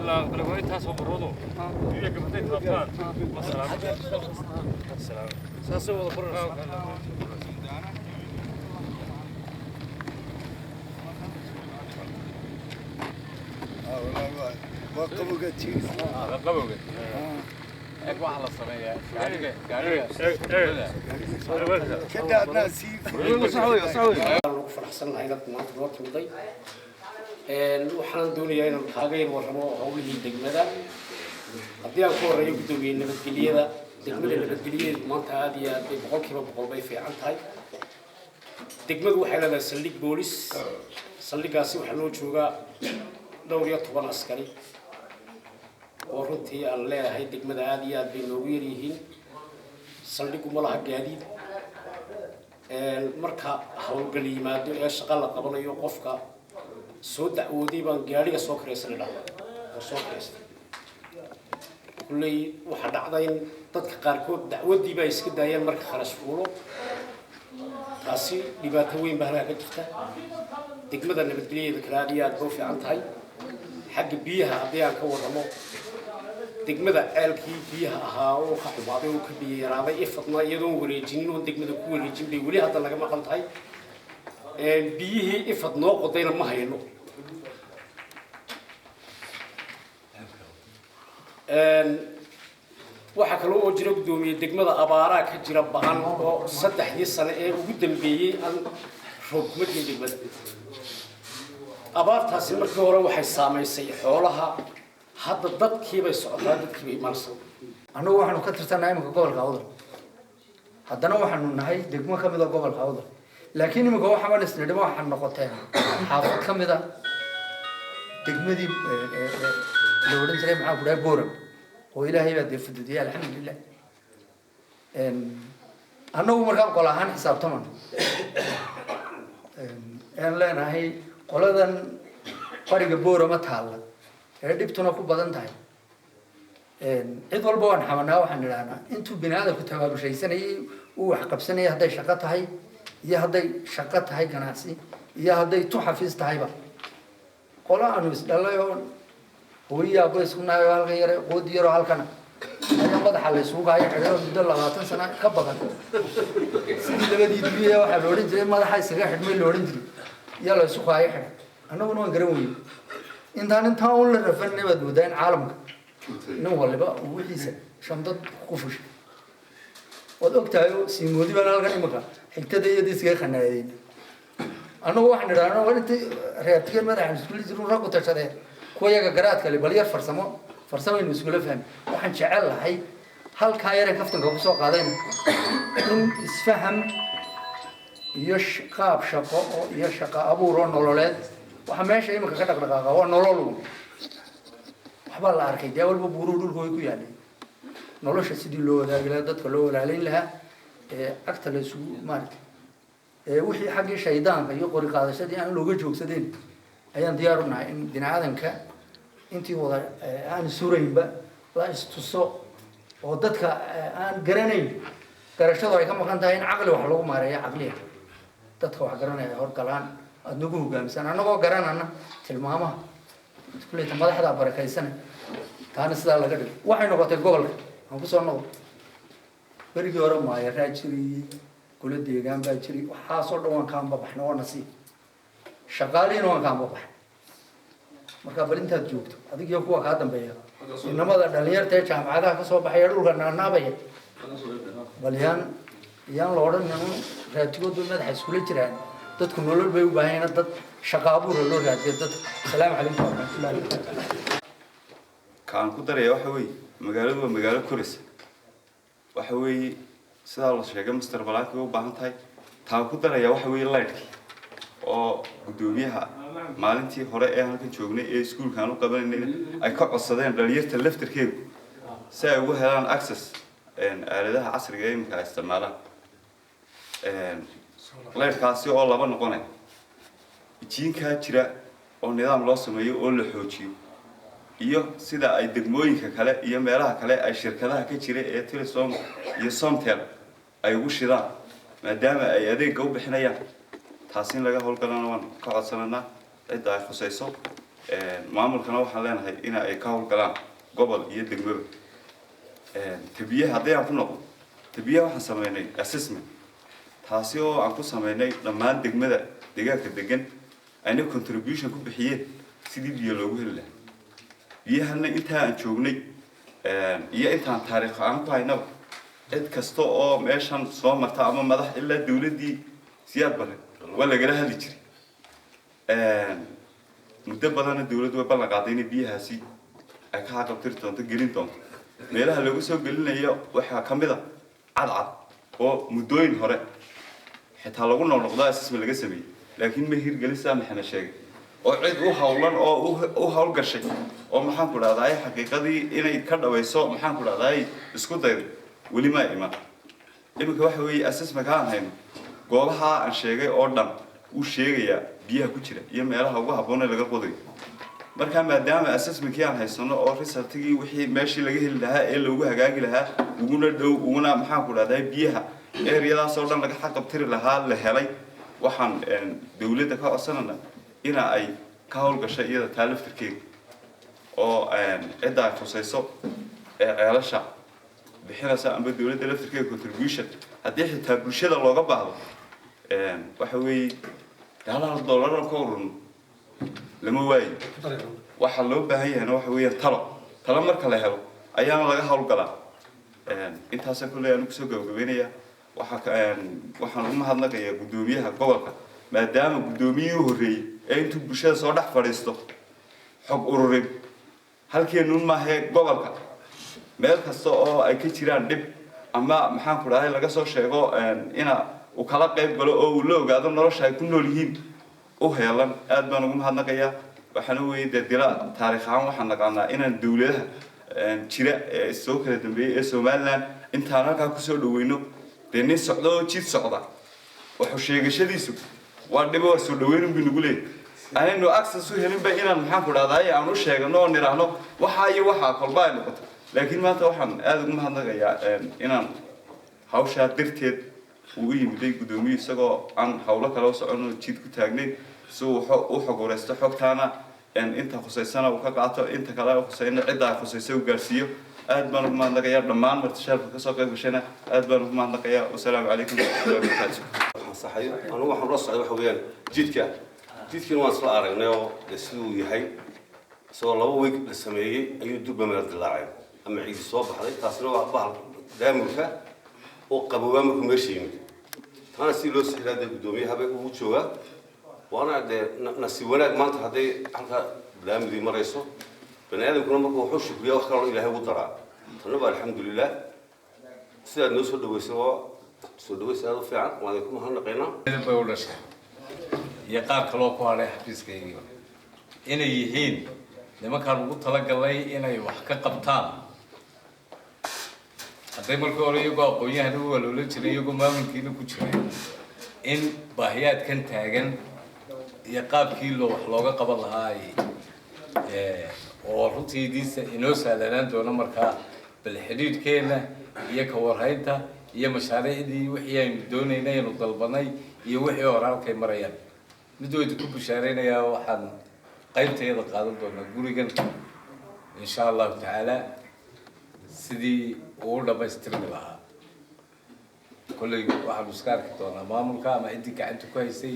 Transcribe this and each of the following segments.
Ilaa waa intaasoo maroodo biyo gabatay taabtaan, waa salaamad salaam. Saasay wada baranaysaa. Waa qabowga jiir. Qabowga eeg, waxaa la sameeyaa gaariga gaariga. Ka dhaadnaa sii. Waan ugu faraxsanahay inaad maanta noo timiday. Waxaan doonayaa inaan kaaga yar warramo howlihii degmada. Haddii aan ku horeeyo, guddoomiye, nabadgelyada degmada, nabadgelyadeedu maanta aad iyo aad bay 100% bay fiican tahay. Degmadu waxay leedahay saldhig boolis. Saldhiggaasi waxaa noo joogaa dhowr iyo toban askari oo runtii aan leeyahay degmada aad iyo aad bay noogu yar yihiin. Saldhiggu ma laha gaadiid. Marka howlgal yimaado ee shaqo la qabanayo, qofka soo dacwooday baan gaadhiga soo kiraysan idhahda oo soo kiraystay. Kulley waxaa dhacda in dadka qaarkood dacwaddii baa iska daayeen marka kharash fuulo. Taasi dhibaato weyn baa halkaa ka jirta. Degmada nabadgelyadeeda kale aad iyo aad ba u fiican tahay. Xagga biyaha haddii aan ka warramo, degmada ceelkii biyaha ahaa oo ka xumaaday oo ka biyo yaraaday, ifadna iyadoon wareejinin oon degmada ku wareejin bay weli hadda naga maqan tahay. Biyihii ifad noo qodayna ma hayno. Waxaa kaloo oo jira, guddoomiye, degmada abaaraa ka jira ba'an oo 3dii sane ee ugu dambeeyey aan roob kuma jirin degmada. Abaartaasi markii hore waxay saamaysay xoolaha, hadda dadkiibay socotaa, dadkiibay imanaysaa. Annagu waxaanu ka tirsannahay iminka gobolka Awdal, haddana waxaanu nahay degmo ka mid a gobolka Awdal, laakiin iminka waxaban isnidhimo waxaan noqoteen xaafad ka mid a degmadii la odhan jiray, maxaan ku dhahay, Boram, oo Ilaahay baa dee fududiyay, alxamdulilah. Annagu markaan qol ahaan xisaabtaman aan leenahay, qoladan qariga Boorama taalla ee dhibtuna ku badan tahay, cid walba waan xamanaa. Waxaan idhahnaa intuu bini aadamku tabaabushaysanayay, uu wax qabsanayay, hadday shaqo tahay iyo hadday shaqo tahay ganacsi iyo hadday tu xafiis tahayba, qolo aanu isdhalay oo hooyi aabbo isku nahay oo halkan yare qoodi yaroo halkana ayaa madaxa la isugu hayo xidhay oo muddo 20 sano ka badan, sidii labadii dubiye waxaa la odhan jiray madaxa iskaga xidhmay la odhan jiray, yaa la isu haayo xidhay. Annaguna waan garan weyne intaan intaan un la rafanay. Baad moodaa in caalamka nin waliba uu wixiisa shandad ku fushay. Waad og tahay oo siimoodi baan halkan imika xigtada iyada iskaga khanaadeen. Annagu waxaan idhahnaa, war intii reertigeen madaxan iskula jiru raggu tashadeen, kuwa yaga garaadka le bal yar farsamo farsamaynu iskula fahmi. Waxaan jecel lahay halkaa yaree kaftanka kusoo qaadayna in isfaham iyo qaab shaqo oo iyo shaqo abuur oo nololeed. Waxa meesha imika ka dhaqdhaqaaqa waa nolol uun. Waxbaa la arkay dee, walba buuruhu dhulku way ku yaaleen. Nolosha sidii loo wadaagi lahaa, dadka loo walaalayn lahaa, ee cagta la isugu maaragtay, ee wixii xaggii shaydaanka iyo qori qaadashadii aan looga joogsadeen, ayaan diyaar u nahay in bini aadanka intii wada aan suraynba la istuso oo dadka aan garanayn garashadu ay ka maqan tahay in caqli wax lagu maareeyo, caqliya dadka wax garanaya ay horgalaan, aada nagu hogaamisan annagoo garanana tilmaamaha kulleyta madaxdaa barakaysana. Taana sidaa laga dhigo. Waxay noqotay gobolka aan kusoo noqdo, berigii hore maayaraa jiray, golo deegaan baa jiray, waxaasoo dhan waan ka ambabaxna, waa nasiib. Shaqaalihiina waan ka ambabaxnay. Marka bal intaad joogto adig iyo kuwa kaa dambeeya, inamada dhalinyarta ee jaamacadaha kasoo baxaya dhulka naanaabaya, bal yaan la odhan raatigood bay madaxa iskula jiraan. Dadku nolol bay u baahan yihiin, dad shaqa abuura loo raadiyo dadka. Asalaamu calaykum waraxmatullahi wabarakatu. Kaan ku daraya waxa weeye, magaaladu waa magaalo koraysa. Waxa weeye, sidaa la sheegay, master plan-ki way u baahan tahay. Taan ku daraya waxa weeye lightkii oo guddoomiyaha maalintii hore ee halkan joognay ee iskuulka aan u qabanaynay ay ka codsadeen dhalinyarta laftarkeegu si ay ugu helaan access aaladaha casriga ee iminka ay isticmaalaan. Leyrkaasi oo laba noqonaya jiinkaa jira oo nidaam loo sameeyo oo la xoojiyo, iyo sida ay degmooyinka kale iyo meelaha kale ay shirkadaha ka jira ee Telesom iyo Somtel ay ugu shidaan, maadaama ay adeegga u bixinayaan. Taasi in laga howlgalana waan ka codsananaa cidda ay khusayso. Maamulkana waxaan leenahay in ay ka howlgalaan gobol iyo degmaba. Tabiyaha haddii aan ku noqdo, tabiyaha waxaan sameynay assessment, taasi oo aan ku sameynay dhammaan degmada, deegaanka degan ayna contribution ku bixiyeen sidii biyo loogu heli lahaa. Biyahana intaa aan joognay iyo intaan taariikh aan ku haynaba, cid kasta oo meeshan soo marta ama madax ilaa dawladdii Siyaad Bare waa lagala hadli jiray. Muddo badanna dawladdu way ballan qaaday inay biyahaasi ay ka xaqabtiri doonto, gelin doonto. Meelaha lagu soo gelinayo waxaa ka mid a Cadcad oo muddooyin hore xitaa lagu noqnoqdo assessment laga sameeyey, laakiin ma hirgelin sidaa Maxamed sheegay, oo cid u hawlan oo u hawlgashay oo, maxaan ku dhahdaay, xaqiiqadii inay ka dhawayso, maxaan ku dhahdaay, isku daydo weli ma iman. Iminka waxa weeye assessment aan hayno, goobaha aan sheegay oo dhan uu sheegayaa biyaha ku jira iyo meelaha ugu habboon ee laga qodayo. Marka maadaama assessmentkii aan haysano oo resultigii wixii meeshii laga heli lahaa ee loogu hagaagi lahaa uguna dhow uguna, maxaan ku dhahday, biyaha areadaas oo dhan laga xaqabtiri lahaa la helay, waxaan dawladda ka codsanana ina ay ka howlgashay iyada taa laftirkeeda oo cidda ay khusayso ee ceelasha bixinaysa amba dawladda laftirkeeda contribution haddii xitaa bulshada looga baahdo. Waxa weeye hal hal doolar ka ururno lama waayo. Waxaa loo baahan yahayna waxa weeyaan talo. Talo marka la helo ayaana laga howlgalaa. Intaasa kolley aan kusoo gabagabeynaya. Waxaan ugu mahadnaqayaa guddoomiyaha gobolka, maadaama guddoomiyihii horreeyey ee intuu bulshada soo dhex fadhiisto xog ururin halkeenuun maahee gobolka meel kasta oo ay ka jiraan dhib ama, maxaan ku dhahay, laga soo sheego ina uu kala qayb galo oo uu la ogaado nolosha ay ku nool yihiin u heelan. Aad baan ugu mahadnaqayaa. Waxaana weeye dee dila taariikh ahaan waxaan naqaanaa inaan dawladaha jira ee soo kala dambeeyey ee Somaliland intaan halkaa kusoo dhaweyno, dee nin socda oo jid socda wuxuu sheegashadiisu waa dhibo, waa soo dhaweyn bay nagu leeyahay. Anaynu access u helinba inaan, maxaan ku dhahdaay, aan u sheegano oo nidhaahno waxaa iyo waxaa kolba ay noqoto. Laakiin maanta waxaan aada ugu mahadnaqayaa inaan hawshaa darteed uu u yimiday guddoomiye, isagoo aan hawlo kale u socon oo jid ku taagnayn, si uu u xog wareysto, xogtaana inta khusaysana uu ka qaato, inta kale khusayna cidda ay khusaysa uu gaarsiiyo. Aad baan ugu mahadnaqayaa dhammaan martishaarka kasoo qayb gashayna, aad baan ugu mahadnaqayaa. Wasalaamu calaykum waraxmatullahi wabarakaatu. Waxaan saxayo anigu waxaan ula socday waxa weeyaan jidka. Jidkiina waan isla aragnay oo dee siduu yahay, isagoo 2 week la sameeyey ayuu durba meel dilaacay ama ciidi soo baxday. Taasina waa bahal daamurka oo qaboobaa markuu meesha yimid. Taana si loo sixilaa dee guddoomiyaha bay ugu joogaa, waana dee nasiib wanaag maanta hadday halkaa laamidii marayso. Bani aadamkuna marka wuxuu shukriyaa wax kaloo Ilaahay ugu daraa. Tanna waa alxamdulilah. Sidaad noo soo dhaweysay waa soo dhaweys aada u fiican, waan idinku mahadnaqaynaa. Bay u dhashay iyo qaar kaloo ku hadhay xafiiskaygiiba inay yihiin nimankaan ugu talagalnay inay wax ka qabtaan. Hadday markii hore iyagoo aqoon-yahana u waloola jiray, iyagoo maamulkiina ku jiray, in baahiyaadkan taagan iyo qaabkii loo wax looga qaban lahaa ay oo runtii idiin inoo sahlanaan doono. Markaa bal xidhiidhkeenna iyo ka warhaynta iyo mashaariicdii wixii aynu doonaynay, aynu dalbanay iyo wixii hore halkay marayaan, mid waa idinku bushaaraynayaa. Waxaan qaybtayada qaadan doonaa gurigan insha Allahu tacaala sidii uu u dhamaystirmi lahaa. Kolley waxaanu iska arki doonaa maamulka ama ciddii gacanta ku haysay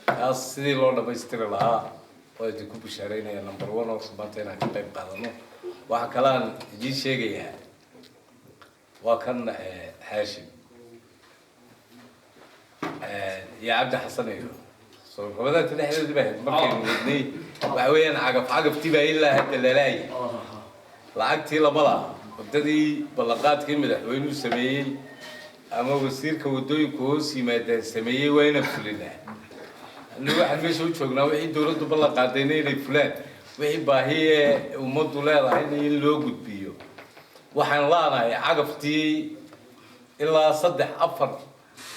taas sidii loo dhamaystiri lahaa. Waa idinku bushaaraynaya number one horta maanta inaan ka qayb qaadano. Waxaa kalean idiin sheegayaa waa kan Haashim iyo Cabdi Xasan iyo soo rabadaanta dhexdeeda bay ahayd markaynu wadnay. Waxa weeyaan cagaf cagaftii baa ilaa hadda lalaayay, lacagtii lamada waddadii ballanqaadkii madaxweynuhu sameeyey ama wasiirka waddooyinku hoos yimaadaan sameeyey waa inaan fulinaa. Anigu waxaan meesha u joognaa wixii dawladdu ballan qaadayna inay fulaan, wixii baahi ee ummaddu leedahayna in loo gudbiyo. Waxaan laanahay cagaftii, ilaa saddex afar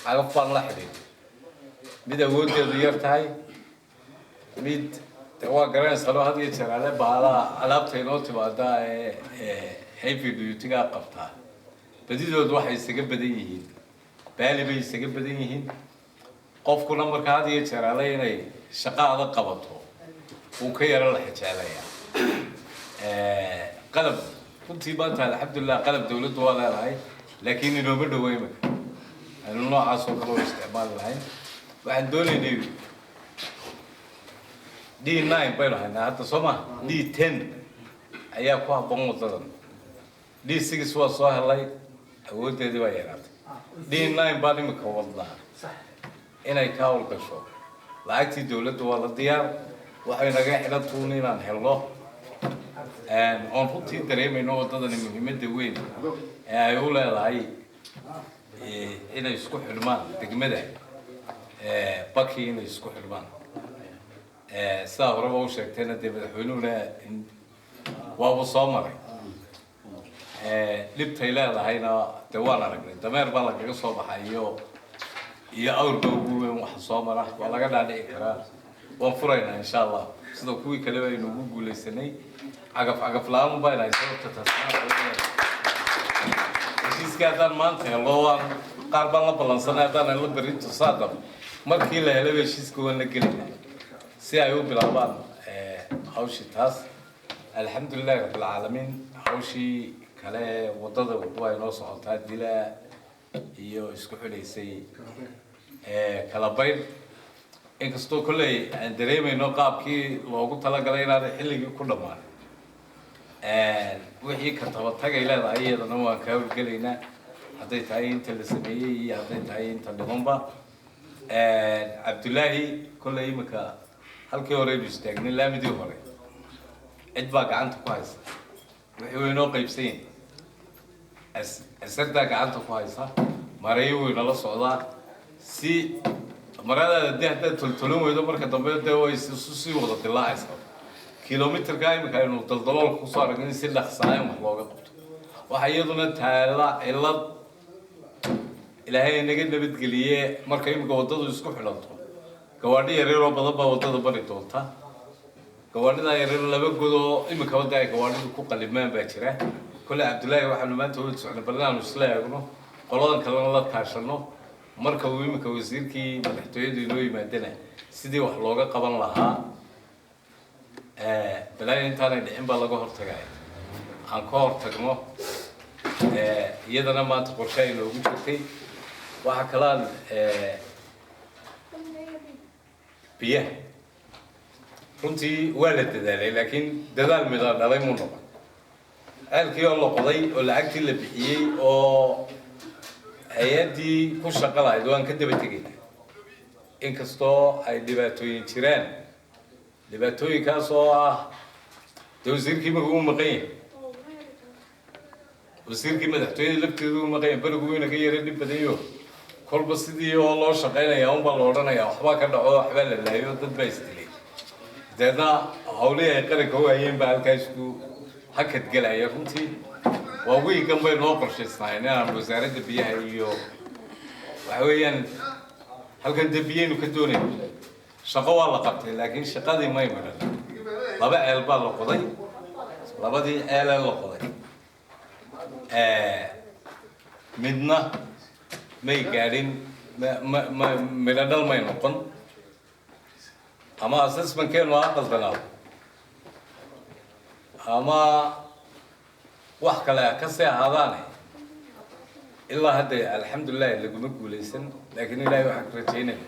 cagaf baan la xidhiidhay, mid awooddeedu yar tahay, mid de waa garanaysaa had iyo jeer ale baalaha alaabta inoo timaada ee heavy duty-ga qabtaa, badidood waxay isaga badan yihiin baali bay isaga badan yihiin. Qofkuna marka had iyo jeer ale inay shaqo adag qabato. Wuu ka yaro la xijaalaya qalab. Runtii maanta, alxamdulilah, qalab dawladdu waa leedahay, laakiin inooma dhowo imika aynu noocaas oo kale u isticmaali lahayn. Waxaan doonaynay D9 baynu haynaa hadda, soo ma? D10 ayaa ku habboon wadadan. D6 waa soo helay, awooddeedii baa yaraatay. D9 baan imika wadnaa inay ka howlgasho. Lacagtii dawladda waa la diyaar, waxay naga xidhan tuun inaan helno, oon runtii dareemayno waddadani muhiimadda weyn ee ay u leedahay inay isku xidhmaan degmada Baki, inay isku xidhmaan. Sidaa horeba u sheegtayna dee, madaxweynuhuna waabuu soo maray. Dhibtay leedahayna dee waan aragnay. Dameer baa lagaga soo baxay iyo awrba ugu weyn waxa soo mara. Waa laga dhaadhici karaa, waan furaynaa insha Allah, sida kuwii kaleba aynu ugu guuleysanay. Cagaf cagaf la-aan bayna sababta taasna. Heshiiskii haddaan maanta helo, waan qaar baan la ballansanay. Haddaan helo berrito saadam, markii la helaba heshiiska waan la gelinaa si ay u bilaabaan hawshii taas. Alxamdulilahi rabbilcaalamiin. Hawshii kale waddada waa inoo socotaa, Dilaa iyo isku xidhaysay Kala Baydh, inkastoo kolley aan dareemayno qaabkii loogu talagalay inaanay xilligii ku dhammaan. Wixii ka tabatagay leedahay iyadana waan ka howlgelaynaa, hadday tahay inta la sameeyey iyo hadday tahay inta dhimanba. Cabdullaahi, kolley imika halkii hore aynu istaagnay, laamidii hore cid baa gacanta ku haysa. Wixii way inoo qaybsan yihin, asartaa gacanta ku haysa, mareeyo way nala socdaa. Si maradaada dee haddaad toltolin weydo, marka dambe dee way isu sii wada dilaacaysaa. Kilomitrka imika aynu daldaloolka kusoo aragnay in si dhaqsaa in wax looga qabto. Waxaa iyaduna taala cillad, Ilaahay inaga nabadgeliye, marka imika waddadu isku xidhanto, gawaadhi yaryaroo badan baa waddada bari doonta. Gawaadhidaa yaryar laba godoo imikaba dee ay gawaadhidu ku qalimaan baa jira. Kolle Cabdullaahi, waxaanu maanta wada socnay bal inaanu isla eegno, qoladan kalena la kaashano. Marka uu imika wasiirkii madaxtooyadu inoo yimaadana, sidii wax looga qaban lahaa. Balaayo intaanay dhicin baa laga hortagaya, aan ka hortagno. Iyadana maanta qorshe ay noogu jirtay. Waxaa kalaan biyaha, runtii waa la dadaalay, laakiin dadaal midaan dhalay muu noqon. Ceelkii oo la qoday oo lacagtii la bixiyey oo hay-addii ku shaqo lahayd, waan ka daba tegaynaa, inkastoo ay dhibaatooyin jiraan. Dhibaatooyinkaas oo ah dee wasiirkii imika uu maqan yahay, wasiirkii madaxtooyada lafteedu uu maqan yahay. Berigu wuu inaga yara dhib badanyo. Kolba sidii oo loo shaqaynaya unbaa la odhanaya waxbaa ka dhaco, waxbaa la laayo, dad baa isdilay. Deedna hawlihii ay qaranka waayeen baa halkaa isku hakad gelaya. Runtii waa wiigan bay noo qorshaysnaayeen inaan wasaaradda biyaha iyo waxa weeyaan halkan dee biyaynu ka doonayno. Shaqo waa la qabtay, laakiin shaqadii may midhan. Laba ceel baa la qoday. Labadii ceelee la qoday midna may gaadhin, ma midho dhal may noqon, ama assessmentkeenu ha qaldanaado ama wax kale ha kasii ahaadaane. Ilaa hadda, alxamdulilah, laguma guuleysan, laakiin Ilaahay waxaan ka rajaynaya.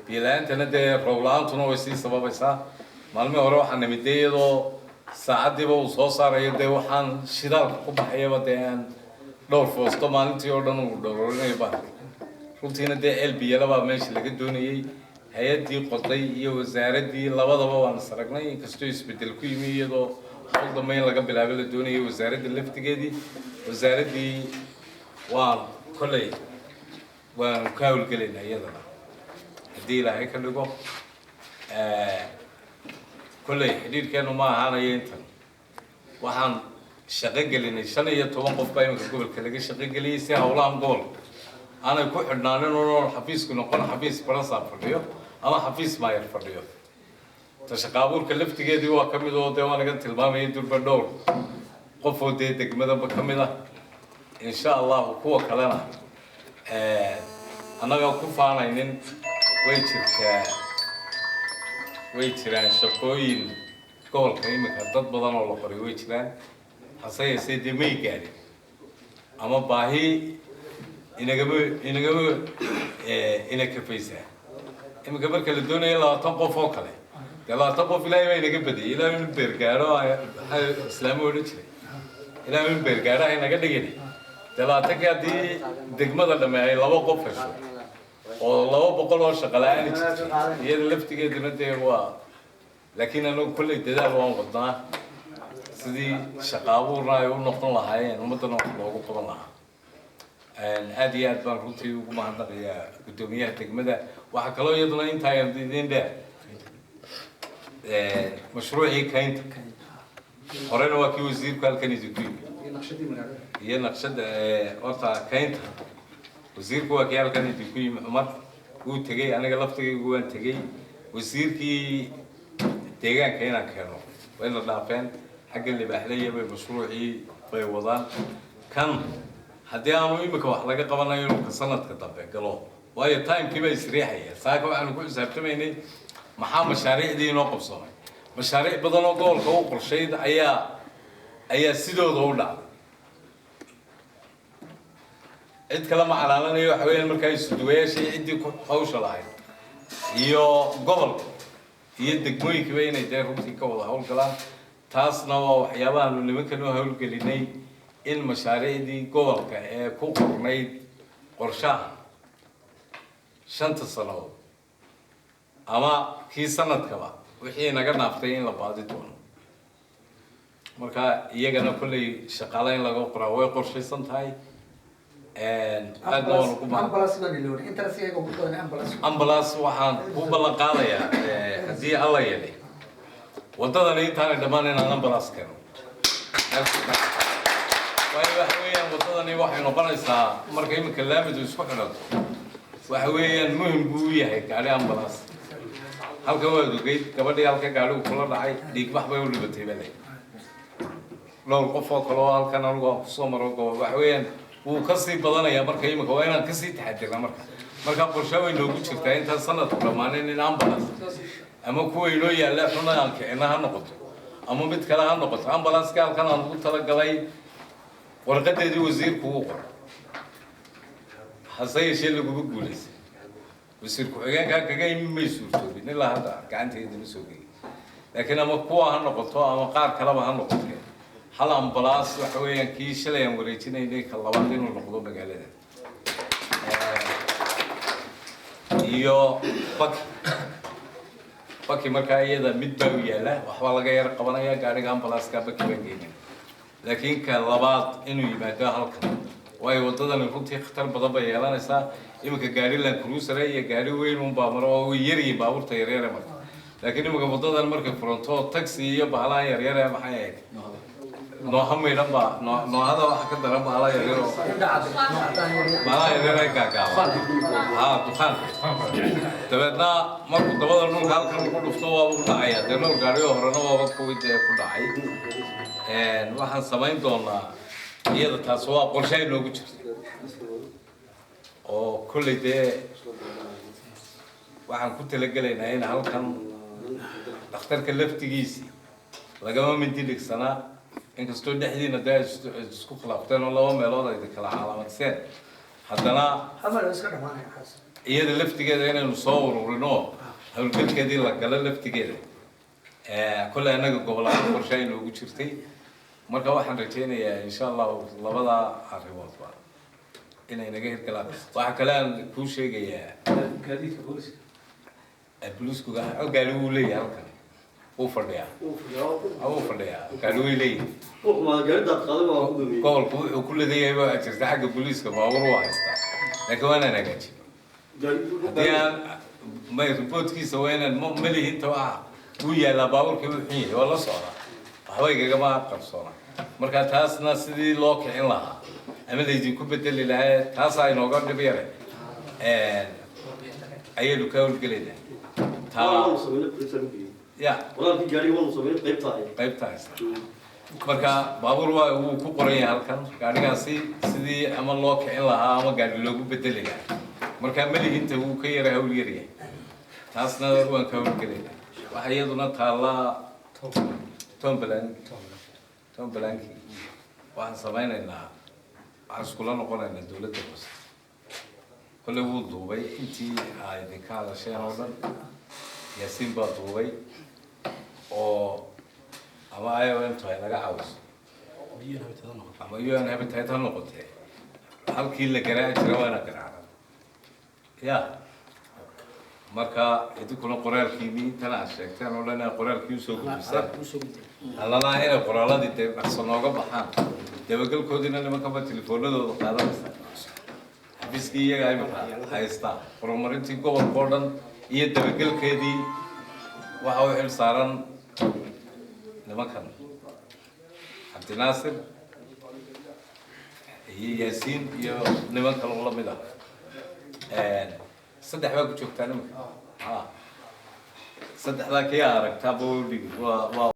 Biyo la-aantana dee roob la-aantuna way sii sababaysaa. Maalmihii hore waxaa nimid dee iyadoo saacaddiiba uu soo saarayo dee waxaan shidaalka ku baxayaba dee aan dhowr foosto maalintii oo dhan uu dhowrorinayo bahalka. Runtiina dee ceel biyalabaa meesha laga doonayey. Hay-addii qoday iyo wasaaraddii labadaba waan is aragnay, inkastoo isbeddel ku yimi, iyadoo hawl dambe in laga bilaabo la doonayay wasaaradda laftigeedii. Wasaaraddii waan kolley waan ka hawlgelaynaa iyadana, haddii Ilaahay ka dhigo. Kolley xidhiidhkeenu ma ahaanayo intan. Waxaan shaqo gelinay 15 qof baa iminka gobolka laga shaqo geliyey, si hawlahan gobolka aanay ku xidhnaanin oo xafiisku noqon xafiis barasaab fadhiyo ama xafiis maayar fadhiyo. Ta shaqa abuurka laftigeedii waa ka mid oo dee waa naga tilmaamaya durba dhowr qof oo dee degmadaba ka mid ah. Insha Allahu kuwa kalena annaga ku faanaynin, way jirtaa, way jiraan shaqooyin. Gobolka iminka dad badan oo la qoray way jiraan, hase yeeshee dee may gaadhin ama baahi inagama ina kafaysaa. Iminka marka la doonayo 20 qof oo kale, dee 20 qof Ilaahay baa inaga badiyay. Ilaahay inu beergaaro, maxaa islaamo odhan jiray, Ilaahay inu beergaaro ha inaga dhigin. Dee 20-kii haddii degmada dhamme ay 2 qof hesho oo 200 oo shaqo la-aani jirtay, iyada laftigeeduna dee waa. Laakiin anagu kolley dadaal waan wadnaa sidii shaqa abuurna ay u noqon lahaayeen, ummaddana wax loogu qaban lahaa. Aad iyo aad baan runtii ugu mahadnaqayaa guddoomiyaha degmada. Waxaa kaloo iyaduna intaa idin dheer mashruucii kaynta. Horena waa kii wasiirku halkan idinku yimi iyo naqshadda. Horta kaynta wasiirku waa kii halkan idinku yimi, Cumar wuu tegey, aniga laftigaygu waan tegey. Wasiirkii deegaanka inaan keeno wayna dhaafeen. Xagga Libaaxlaya bay mashruucii bay wadaan. Kan haddii aanu imika wax laga qabanayo inuu ka sanadka dambe galo, waayo timekii baa isriixaya. Saaka waxaanu ku xisaabtamaynay maxaa mashaariicdii inoo qabsoomay. Mashaariic badan oo gobolka u qorshayd ayaa sidooda u dhacday. Cid kale ma calaalanayo. Waxa weeyaan markaa isuduwayaashii, ciddii ku hawsha lahayd iyo gobolka iyo degmooyinkiiba inay dee runtii ka wada hawlgalaan. Taasna waa waxyaabahaanu nimankan u hawlgelinay, in mashaariicdii gobolka ee ku qornayd qorshaha 5-ta sannadood ama kii sanadkaba wixii naga dhaaftay in la baadi doono. Marka iyagana kolley shaqaale in laga qoraa way qorshaysan tahay. Aadna waan ugu mahad. Ambulance baan ilownay intaas, iyaga ugu badan ambulance. Ambulance waxaan ku ballan qaadayaa, haddii Alla yeelay waddadani intaanay dhammaan, inaan ambulance keeno. Waayo waxa weeyaan waddadani waxay noqonaysaa marka iminka laamidu isku xidhanto, waxa weeyaan muhim buu u yahay gaari ambulance. Halkan waad ogeyd gabadhii halka gaarigu kula dhacay, dhiigbax bay u dhibatay bale. Dhowr qof oo kale oo halkan anigu aan kusoo maro gobo, waxa weeyaan wuu kasii badanayaa. Marka iminka waa inaan kasii taxadirna. Marka qorshe way noogu jirtaa intaan sanadku dhammaanin in ambulance, ama kuwa inoo yaalla xuna aan kicina ha noqoto ama mid kale ha noqoto. Ambulance-ka halkan aan ugu talagalay warqadeedii wasiirku uu qoray, hase yeeshee laguma guulaystay. Wasiir ku-xigeenkaa kaga imi may suurtoobin, ilaa hadda gacanteeda ma soo gelin. Laakiin ama kuwa ha noqoto ama qaar kaleba ha noqotee, hal ambulance waxa weeyaan kii shalay aan wareejinaynay, ka labaad inuu noqdo magaalada. Iyo baki markaa iyada mid baa u yaalla, waxbaa laga yar qabanaya gaariga ambulance-ka, baki baan geynaya. Laakiin ka labaad inuu yimaado halkan, waayo waddadani runtii khatar badan bay yeelanaysaa. Iminka gaari Land Cruiser iyo gaari weyn unbaa maro oo way yaryihiin baabuurta yaryare marka. Laakiin iminka waddadan markay furanto, taxi iyo bahalaha yaryare, maxay ahayd, Noah maydhan baa Noahada waxa ka daran bahalaha yaryar oo bahalaha yaryare gaagaaban, ha dukaanka. Dabeedna markuu dabada dhulka halkan ku dhufto waaba ku dhacaya. Dee dhowr gaari oo horena waaba kuwii dee ku dhacay. Waxaan samayn doonaa iyada, taas waa qorshe ay noogu jirta oo kolley dee waxaan ku talagelaynaa in halkan dhakhtarka laftigiisi lagama mindi dhigsanaa, inkastoo dhexdiina dee ay isku khilaafteen oo laba meelood ay kala calaamadseen, haddana Amal iska dhamaanaya kaas. iyada laftigeeda inaynu soo ururino, howlgalkeedii la galo laftigeeda. Kolley annaga gobol ahaan qorshe ay noogu jirtay. Marka waxaan rajaynayaa insha Allahu labada arrimoodba inay naga hirgalaan. Waxaa kale aan kuu sheegayaa Gaadiidka booliska. Booliisku gaari wuu leeyahay, halkan wuu fadhiyaa, wuu fadhiyaa, gaari way leeyahay. Gobolku wuxuu ku leeyahay baa jirta xagga booliiska, baabuur waa haystaa, laakiin waa inaan hagaajino. Haddii aan may reportkiisa waa inaan malihinta waxa wuu yaallaa, baabuurkii wuu xun yahay, waa la socdaa, waxba igagama qarsoona. Marka taasna sidii loo kicin lahaa ama laydinku bedeli lahaa, taasaa inooga dhib yare ayaynu ka howlgelaynaa taa ya qaybta haysta. Marka baabuur waa wuu ku qoran yahay halkan gaadhigaasi, sidii ama loo kicin lahaa ama gaadhi loogu bedeli lahaa. Marka malihinta wuu ka yara hawl yaryahay, taasna waan ka howlgelaynaa. Waxaa iyaduna taallaa Town plan, town plankii waxaan samaynaynaa, waxaan iskula noqonaynaa dowladda hoose. Kolley wuu duubay intii ay idinka hadasheen oo dhan. Yaasiin baa duubay oo ama IOM to ay naga caawiso ama UN Habitat ha noqotee, halkii la garaaci jira waana garaacna ya. Marka idinkuna qoraalkiinii intan aad sheegteen oo dhan inaad qoraalkii usoo gudbisaan, allanaa inay qoraaladii dee dhaqso nooga baxaan, dabagelkoodiina nimankaba telefoonadooda qaadanaysa, xafiiskii iyaga imika haystaa horumarintii gobolka oo dhan iyo dabagelkeedii waxa u xil saaran nimankan Cabdinaasir iyo Yaasiin iyo niman kale oo lamid ah. Saddex baa ku joogtaa nimanka ha, saddexdaa kii aragtaa ba waa waa.